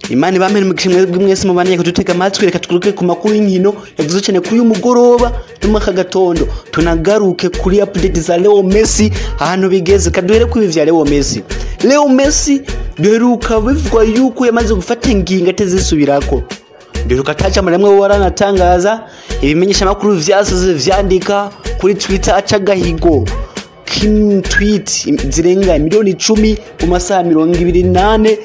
Imana ibamere umugisha mwebwe mwese mubaniye kudutega amatwi. Reka tugaruke ku makuru y'inkino yavuze cyane kuri uyu mugoroba no muri aka gatondo, tunagaruke kuri update za Leo Messi, ahantu bigeze. Kaduhere kuri ibi vya Leo Messi. Leo Messi duheruka bivugwa yuko yamaze gufata ingingo atazisubirako. Duheruka ataca rimwe waranatangaza, ibimenyesha makuru vyasoze vyandika kuri Twitter, aca agahigo kim tweet zirenga 10 miliyoni mu masaha 24.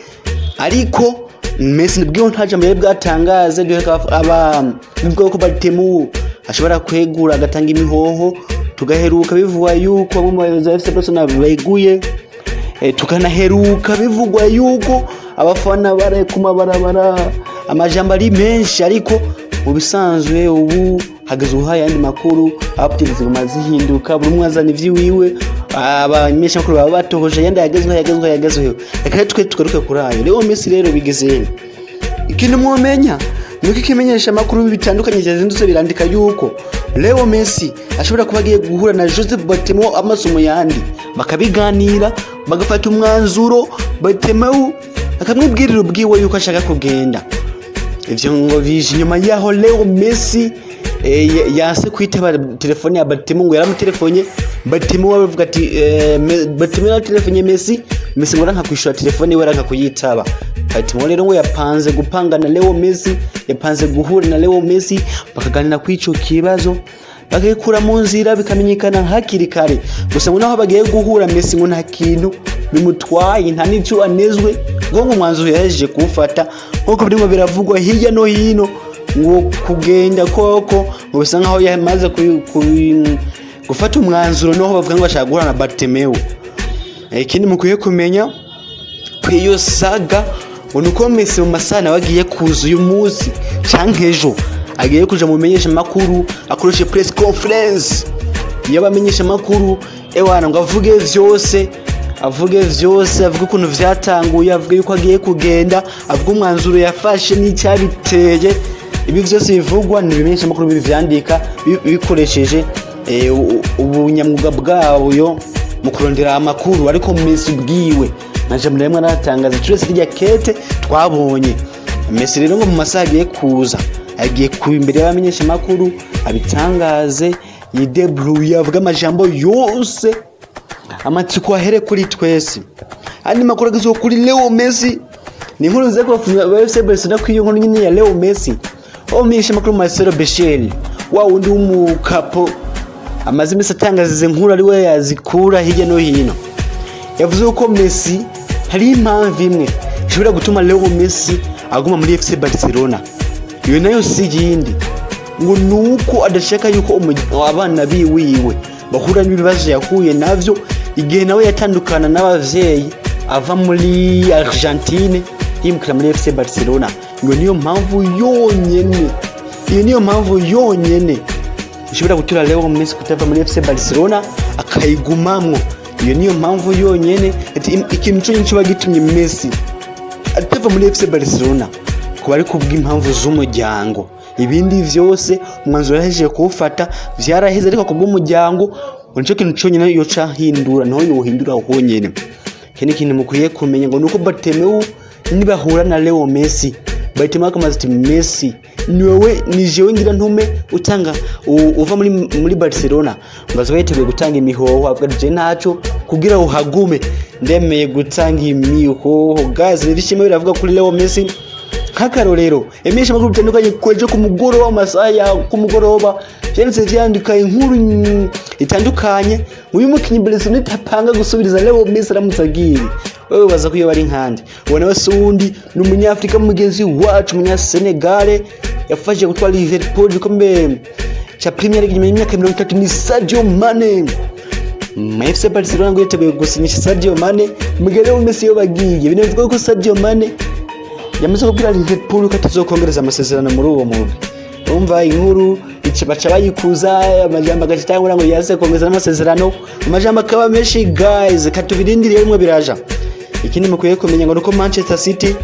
Ariko Messi nibwo nta jambo yari bwatangaze. Duheruka aba bivugwa ko Bartomeu ashobora kwegura agatanga imihoho, tugaheruka bivugwa yuko bamwe mu bayobozi ba FC Barcelona beguye, tukanaheruka bivugwa yuko abafana bare ku mabarabara, amajambo ari menshi. Ariko mu bisanzwe ubu hageze uhaye ayandi makuru, updates ziguma zihinduka, buri umwe azana ivy'iwiwe, abamenyesha makuru baba batohoje ayandi yagezweho, yagezweho, yagezweho. Reka rero twe tugaruke kuri ayo Leo Messi. Rero bigeze, ikintu mwomenya nuko ikimenyesha amakuru bitandukanye byazindutse birandika yuko Leo Messi ashobora kuba agiye guhura na Joseph Bartomeu amaso mu yandi, bakabiganira, bagafata umwanzuro, Bartomeu akamwibwirira ubwiwe yuko ashaka kugenda. Ivyo ngo bije inyuma yaho Leo Messi yanse kwitaba telefone ya Bartomeu. Ngo yaramutelefone Bartomeu, bavuga ati Bartomeu yaratelefone Messi, Messi ngo aranka kwishura telefone iwe, aranka kuyitaba. Bartomeu rero ngo yapanze gupanga na Leo Messi, yapanze guhura na Leo Messi, bakaganira kuri ico kibazo, bakayikura mu nzira, bikamenyekana hakiri kare. Gusa ngo naho bagiye guhura, Messi ngo nta kintu bimutwaye, nta n'icyo anezwe, ngo umwanzuro yahejeje kuwufata, nk'uko birimo biravugwa hirya no hino. Ngo kugenda koko ngo bisa nkaho yamaze gufata umwanzuro, noho bavuga ngo bashaka guhura na Bartomeu. Ikindi mukwiye kumenya ku iyo saga ngo nuko Messi mu masaha nawe agiye kuza uyu munsi canke ejo, agiye kuja mu menyesha makuru, akoreshe press conference y'abamenyesha makuru, ewana ngo avuge vyose, avuge vyose, avuge ukuntu vyatanguye, avuge yuko agiye kugenda, avuge umwanzuro yafashe n'icyabiteye. Ibi vyose bivugwa ni ibimenyesha makuru bivyandika bikoresheje ubunyamwuga bwayo mu kurondera amakuru. Ariko Messi ubwiwe na jambo rimwe aratangaza turese rya kete twabonye. Messi rero ngo mu masaha agiye kuza, agiye kuba imbere y'abamenyesha makuru, abitangaze, yidebruye, avuga amajambo yose, amatsiko ahere kuri twese. Andi makuru agezweho kuri Leo Messi ni inkuru nziza ku bafana ba FC Barcelona. Ku iyo nkuru nyine ya Leo Messi, umenyesha makuru Marcelo Bechel, wa wundi w'umukapo amaze iminsi atangaza izi nkuru, ari we yazikura hirya no hino, yavuze ko Messi hari impamvu imwe ishobora gutuma Leo Messi aguma muri FC Barcelona. Iyo nayo si iyindi, ngo nuko adashaka yuko abana biwiwe bahura n'ibibazo yahuye navyo igihe nawe yatandukana n'abavyeyi, ava muri Argentine yimukira muri FC Barcelona. Ngo niyo mpamvu yonyene, iyo niyo mpamvu yonyene ishobora gutura Leo Messi kutava muri FC Barcelona akayigumamwo. Iyo niyo mpamvu yonyene. Ati ikintu cyonyine kiba gitumye Messi atava muri FC Barcelona kuba ari kubw'impamvu z'umuryango. Ibindi vyose umwanzuro yahejeje kuwufata, vyaraheze, ariko kubw'umuryango ngo nico kintu conyene yoca hindura, niho yohindura honyene. Ikindi kintu mukwiye kumenya ngo nuko Bartomeu nibahura na Leo Messi, Bartomeu akamaze ati: "Messi, ni wewe, ni jewe ngira ntume utanga uva muri Barcelona", ngo azoba yiteguye gutanga imihoho, avuga ati: "Je ntaco kugira uhagume, ndemeye gutanga imihoho." Guys, ibishimo biravuga kuri Leo Messi. Nk'akarorero, imenyesha makuru bitandukanye kwejo ku mugoroba, mu masaha ya ku mugoroba, vyanditse vyandika inkuru itandukanye uyu mukinyi Barcelona itapanga gusubiriza Leo Messi aramutse agiye. Wewe baza ko iyo bari nkande ubona wese wundi ni umunyafrika mugenzi wacu, umunyasenegale yafashije gutwara Liverpool igikombe ca Premier League nyuma y'imyaka 30, ni Sadio Mane. FC Barcelona ngo yiteguye gusinyisha Sadio Mane mu gihe Leo Messi yo bagiye. Binavuga ko Sadio Mane yamaze kubwira Liverpool ko atazokongereza amasezerano muri uwo mugwi. Umva inkuru ica baca bayikuza, amajambo agacitangura ngo yaze kongereza amasezerano, amajambo akaba menshi. Guys, katubirindiriye rimwe biraja. Ikindi mukwiye kumenya ngo nuko Manchester City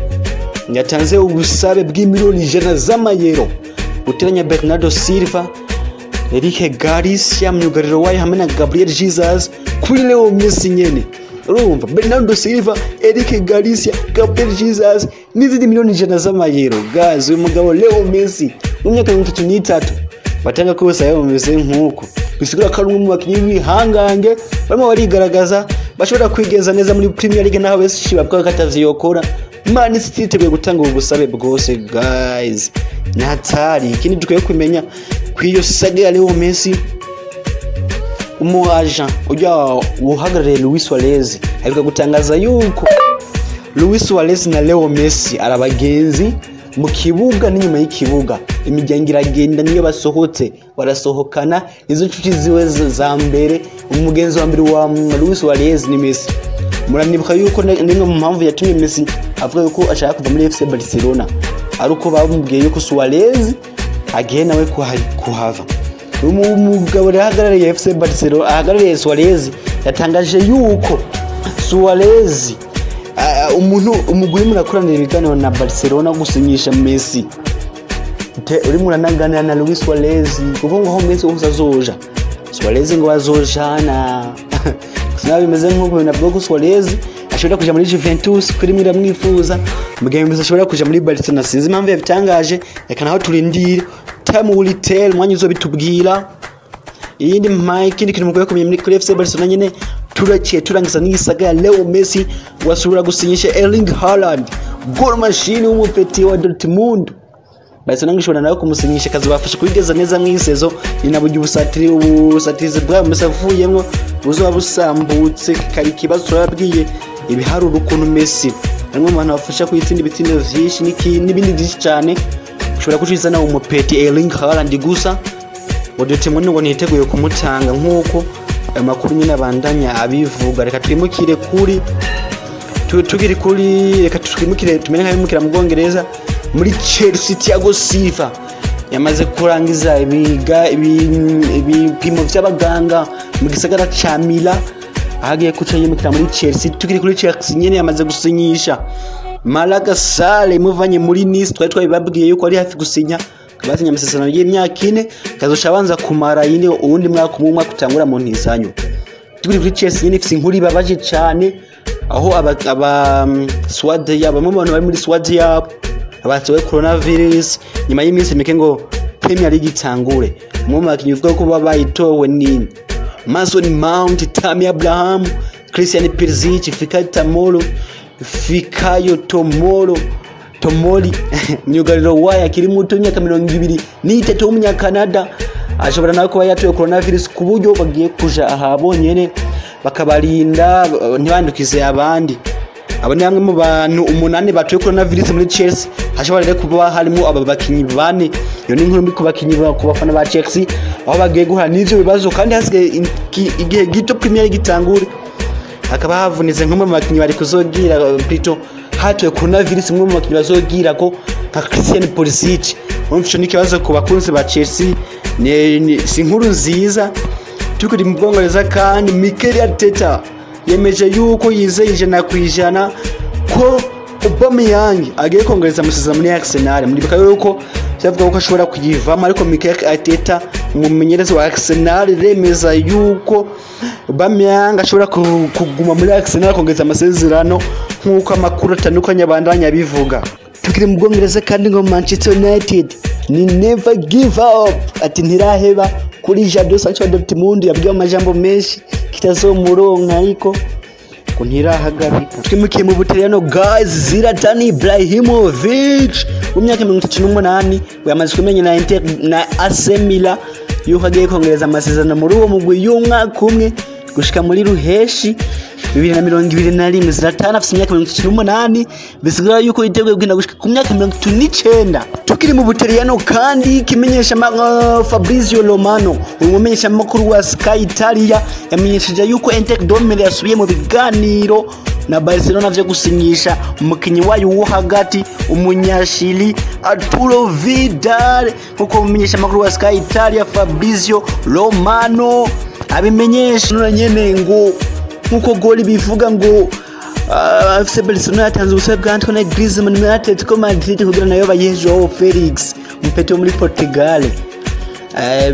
yatanze ubusabe bw'imiliyoni 100 z'amayero guteranya Bernardo Silva, Eric Garcia myugariro wayo, hamwe na Gabriel Jesus kuri Leo Messi nyene. Urumva Bernardo Silva, Eric Garcia, Gabriel Jesus n'izindi miliyoni 100 z'amayero. Guys, uyu mugabo Leo Messi w'imyaka 33 batanga ko bose bameze nk'uko, bisigura ko ari umwe mu bakinnyi b'ibihangange barimo barigaragaza, bashobora kwigenza neza muri Premier League, naho benshi bavuga ko atavyokora. Man City yiteguye gutanga ubu busabe bwose, guys, ni hatari. Ikindi dukwiye kumenya kw'iyo saga ya Leo Messi, umu agent ujya uhagarariye Luis Suarez aheruka gutangaza yuko Luis Suarez na Leo Messi ari abagenzi mu kibuga n'inyuma y'ikibuga, imiryango iragenda, niyo basohotse barasohokana, izo nshuti ziwe za mbere. Umugenzi wa mbere wa Luis Suarez ni Messi. Muranibuka yuko nimwe mu mpamvu yatumye Messi avuga yuko ashaka kuva muri FC Barcelona ari uko bamubwiye yuko Suarez agiye nawe kuhava. Umugabo rero ahagarariye FC Barcelona, ahagarariye Suarez, yatangaje yuko Suarez, umuntu umugwi murakoranira ibiganiro na Barcelona gusinyisha Messi, urimo uranaganira na Luis Suarez, kuko ngo aho Messi hose azoja, Suarez ngo bazojana. Sinaba bimeze nk'uko binavuga ko Suarez ashobora kuja muri Juventus kuri mwe iramwifuza, mu gihe Messi ashobora kuja muri Barcelona. Sinzi impamvu yabitangaje, reka naho turindire, time will tell, umwanya uzobitubwira. Iyindi mpaye, ikindi kintu mukwiye kumenya muri kuri FC Barcelona nyene, turaciye turangiza n'iyi saga ya Leo Messi wasubira gusinyisha Erling Haaland, goal machine w'umupeti wa Dortmund. Barcelona ngo ishobora nawe kumusinyisha, akazobafasha kubigeza neza mw'iyi saison, inaburyo ubusatirizi bwabo Messi avuyemwo buzoba busambutse. Kari ikibazo, turababwiye ibiharuro ukuntu Messi arimwe mu bantu bafasha kuyitsinda ibitsindo vyinshi n'ibindi vyinshi cane. Ushobora kuciza nawe umupeti Erling Haaland, gusa ngo Dortmund ngo ntiteguye kumutanga nk'uko ayo makuru nyine abandanya abivuga. Reka twimukire kuri tugiri kuri, reka twimukire tumenye nk'abimukira mu Bwongereza muri Chelsea. Thiago Silva yamaze kurangiza ibipimo vy'abaganga mu gisagara ca Milan, aho agiye kuca yimukira muri Chelsea. Tukiri kuri Chelsea nyene, yamaze gusinyisha Malaga Sale imuvanye muri Nice. Twari twabibabwiye yuko ari hafi gusinya, basinya amasezerano y'imyaka 4, kazoca abanza kumara yindi uwundi mwaka umwe, umwaka utangura mu ntizanyo. Tukiri kuri Chelsea nyene, ifise inkuru ibabaje cane, aho aba squad yabo, bamwe mu bantu bari muri squad yabo batowe coronavirus nyuma y'iminsi mike ngo Premier League itangure. Umwe mu bakinyi uvuga ko baba bayitowe ni Mason Mount, Tammy Abraham, Christian Pulisic, Fikayo Tomoro Tomori, myugariro wayo akiri muto w'imyaka 23 w'umunyakanada, ashobora nawe kuba yatoye coronavirus, ku buryo bagiye kuja aha bonyene bakabarinda ntibandukize abandi. Abo ni bamwe mu bantu umunani batoye coronavirus muri Chelsea, hashobora rero kuba harimo aba bakinyi bane. Iyo ni inkuru mbi ku bakinyi ku bafana ba Chelsea, aho bagiye guhura n'ivyo bibazo kandi hasigaye igihe gito Premier League itangure, hakaba havunitse nk'umwe mu bakinyi bari kuzogira plutôt hatowe coronavirus umwe mu bakinyi bazogira ko nka Christian Pulisic. Urumva ico ni ikibazo ku bakunzi ba Chelsea, si inkuru nziza. Tukiri mu Bwongereza kandi, Mikel Arteta yemeje yuko yizeye 100% ko Aubameyang agiye kongereza amasezerano muri Arsenal. Muribuka yuko byavuga ko ashobora kuyivamo, ariko Mikel Arteta, umumenyereza wa Arsenal, remeza yuko Aubameyang ashobora kuguma muri Arsenal, kongereza amasezerano nk'uko amakuru atandukanye abandanya abivuga. Tukiri mu Bwongereza kandi, ngo Manchester United ni never give up, ati ntiraheba kuri Jadon Sancho wa Dortmund. Yabwiye amajambo menshi kitazomuronka, ariko ngo ntirahagarika. Twimukiye mu Butaliyano, guys. Zlatan Ibrahimovic w'imyaka 38 yamaze kumenya na Inter na AC Milan yuko agiye kongereza amasezerano muri uwo mugwi y'umwaka umwe gushika muri ruheshi 2021. Zlatan afite imyaka 38, bisigura yuko yiteguye kugenda gushika ku myaka 39. Tukiri mu Butaliyano kandi, kimenyesha Fabrizio Romano, uyu mumenyesha makuru wa Sky Italia, yamenyesheje yuko Inter de Milan yasubiye mu biganiro na Barcelona vyo gusinyisha umukinyi wayo wo hagati, umunyashili Arturo Vidal, nkuko umumenyesha makuru wa Sky Italia Fabrizio Romano abimenyesha. None nyene ngo nkuko goli bivuga ngo FC Barcelona yatanze ubusabe bwa Antoine Griezmann muri Atletico Madrid kugira nayo bayihe Joao Felix, umupeti wo muri Portugal.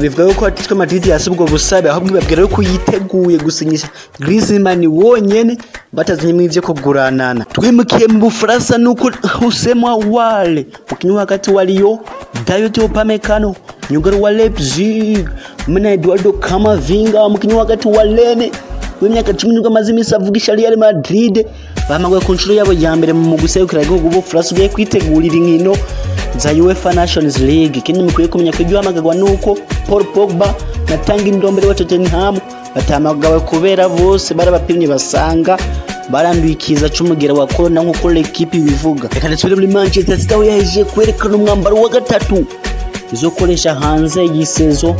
Bivuga ko Atletico Madrid yasubwo busabe, ahubwo ibabwira ko yiteguye gusinyisha Griezmann wonyene batazanye ivyo kuguranana. Twimukiye mu Bufaransa nuko Houssem Aouar, umukinyi hagati wa Lyon, Dayot Upamecano, myugariro wa Leipzig, na Eduardo Camavinga, umukinyi hagati wa Rennes w'imyaka 17 amaze iminsi avugisha Real Madrid, bahamagawe ku nshuro yabo ya mbere mu guserukira igihugu b'Ubufaransa ugiye kwitegurira inkino za UEFA Nations League. Ikindi mukwiye kumenya ko iryo hamagarwa nuko Paul Pogba na Tanguy Ndombele wa Tottenham batahamagawe kubera bose barabapimye basanga baranduye ikiza c'umugera wa corona nk'uko L'Equipe ibivuga. Reka dusubire muri Manchester City aho yahejeje kwerekana umwambaro wa gatatu izokoresha hanze y'isezo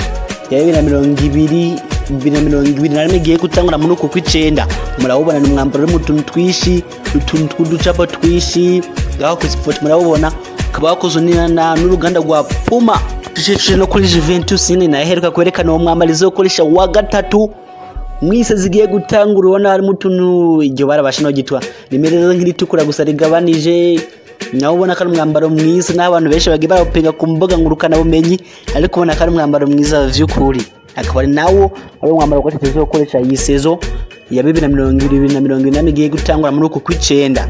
ya 2020 2021 igiye gutangura muri uku kw'icenda. Murawubona ni umwambaro uri mu tuntu twishi, utuntu tw'uducapo twishi ngaho ku ifoto murawubona, ukaba wakozwe n'uruganda rwa Puma. Tushishije no kuri Juventus nyine nayo iheruka kwerekana uwo mwambaro izokoresha wa gatatu mwise zigiye gutangura. Ubona harimo utuntu iryo barabasha no gitwa rimeze nk'iritukura gusa rigabanije, nawe ubona ko ari umwambaro mwiza, n'aho abantu benshi bagiye barawupinga ku mbuga ngurukanabumenyi, ariko ubona ko ari umwambaro mwiza vy'ukuri. Akaba ari nawo ari umwambaro wa gatatu uzokoresha iyi sezo ya 2020 2021 igiye gutangura muri uku kw'icenda.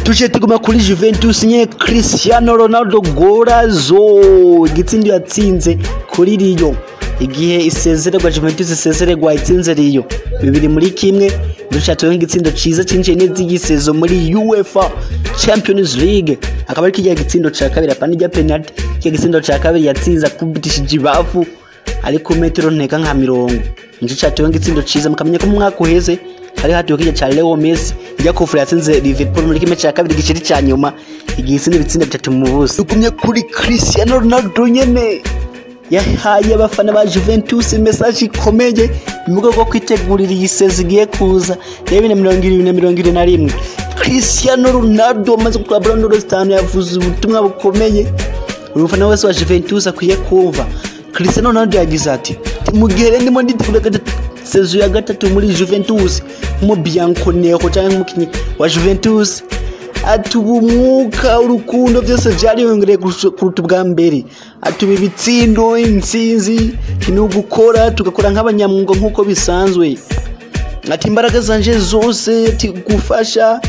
Tuje tuguma kuri Juventus nyene, Cristiano Ronaldo gorazo igitsindo yatsinze kuri Lyon igihe isezererwa, Juventus isezererwa itsinze Lyon 2-1, dushatse nk'igitsindo ciza cinjiye neza igisezo muri UEFA Champions League, akaba ari kijya gitsindo ca kabiri apana ijya penalty, kijya gitsindo ca kabiri yatsinze akubitishije ibafu ariko metero nteka nka 40, nico catowe nk'igitsindo ciza. Mukamenya ko mu mwaka uheze hari hatuwe kijya ca Leo Messi ijya kufura yatsinze Liverpool muri kimwe ca kabiri giciri ca nyuma igihe itsinda ibitsinda 3 mu busa. Tugumye kuri Cristiano Ronaldo nyene yahaye abafana ba Juventus message ikomeye mu rwego rwo kwitegurira iyi sezo igiye kuza ya 2020 2021. Cristiano Ronaldo amaze gutwara Ballon d'Or 5 yavuze ubutumwa bukomeye umufana wese wa Juventus akwiye kumva. Cristiano Ronaldo yagize ati: mu gihe ndimo nditegura sezo ya gatatu muri Juventus mu Bianconero cyangwa nk'umukinnyi wa Juventus, ati ubu umwuka urukundo byose byariyongereye kuruta ubwa mbere, ati ubu ibitsindo intsinzi ni ugukora tugakora nk'abanyamwuga nk'uko bisanzwe, ati imbaraga zanje zose ati gufasha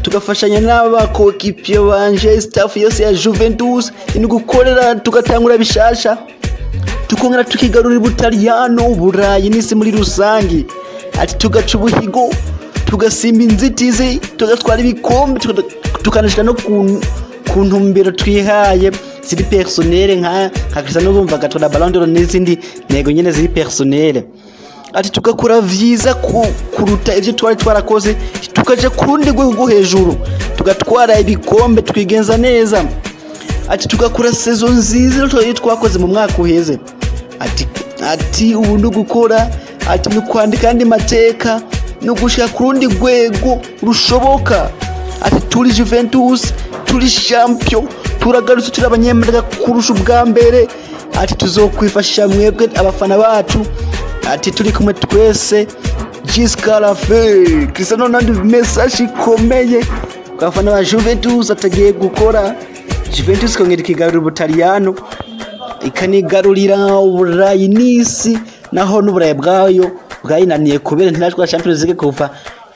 tugafashanya n'abakokipiye banje staff yose ya Juventus ni gukorera tugatangura bishasha tukongera tukigarurira Ubutaliyano, Uburayi n'isi muri rusange, ati tugaca ubuhigo tugasimba inzitizi tugatwara ibikombe tukanashika no ku ntumbero twihaye ziri personnel nka Cristiano urumva agatwara Ballon d'Or n'izindi ntego nyene ziri personnel, ati tugakora vyiza kuruta ivyo twari twarakoze, tukaja ku rundi rwego rwo hejuru tugatwara ibikombe twigenza neza, ati tugakora saison nziza twari twakoze mu mwaka uheze, ati ubu ni gukora, ati ni kwandika andi mateka no gushika ku rundi rwego rushoboka, ati turi Juventus, turi champion, turagarutse turi abanyembaraga kurusha ubwa mbere, ati tuzokwifashisha mwebwe abafana bacu, ati turi kumwe twese jusqu'à la fin. Cristiano Ronaldo message ikomeye ku bafana ba Juventus atagiye gukora Juventus ikongera ikigarurira Ubutaliyano ikanigarurira Uburayi n'isi, naho n'Uburayi bwayo bwayinaniye kubera ntiratwara Champions League kuva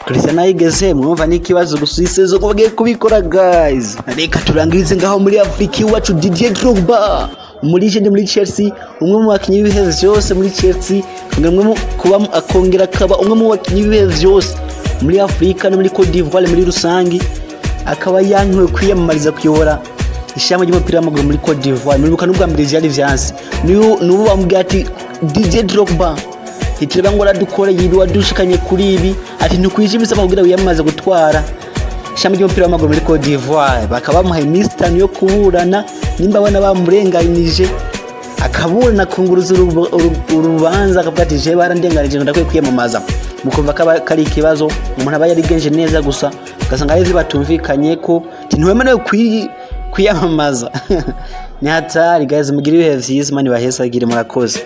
Cristiano ayigeze. Mwumva n'ikibazo gusa isezo ko bagiye kubikora guys. Reka turangirize ngaho muri Afrika iwacu Didier Drogba muri jeune muri Chelsea, umwe mu bakinyi b'ibihe vyose muri Chelsea, umwe kuba akongera akaba umwe mu bakinyi b'ibihe vyose muri Afrika no muri Cote d'Ivoire muri rusangi, akaba yankiwe kwiyamamariza kuyobora ishami ry'umupira w'amaguru muri Cote d'Ivoire. Muribuka n'ubwa mbere vyari vyanse, n'ubu bamubwira ati Didier Drogba ntitureba ngo aradukoreye ibi wadushikanye kuri ibi, ati ntukwije ibisabwa kugira wiyamamaze gutwara ishami ry'umupira w'amaguru muri Cote d'Ivoire. Bakaba bamuhaye iminsi 5 yo kuburana, nimba abona bamurenganije akaburana kunguruza urubanza akavuga ati je barandenganije ndakwiye kwiyamamaza. Mukumva ko ari ikibazo umuntu aba yarigenje neza gusa ugasanga ari batumvikanye ko ntiwemerewe kwiyamamaza. Ni hatari guys, mugire ibihe vyiza, Imana ibahesagire, murakoze.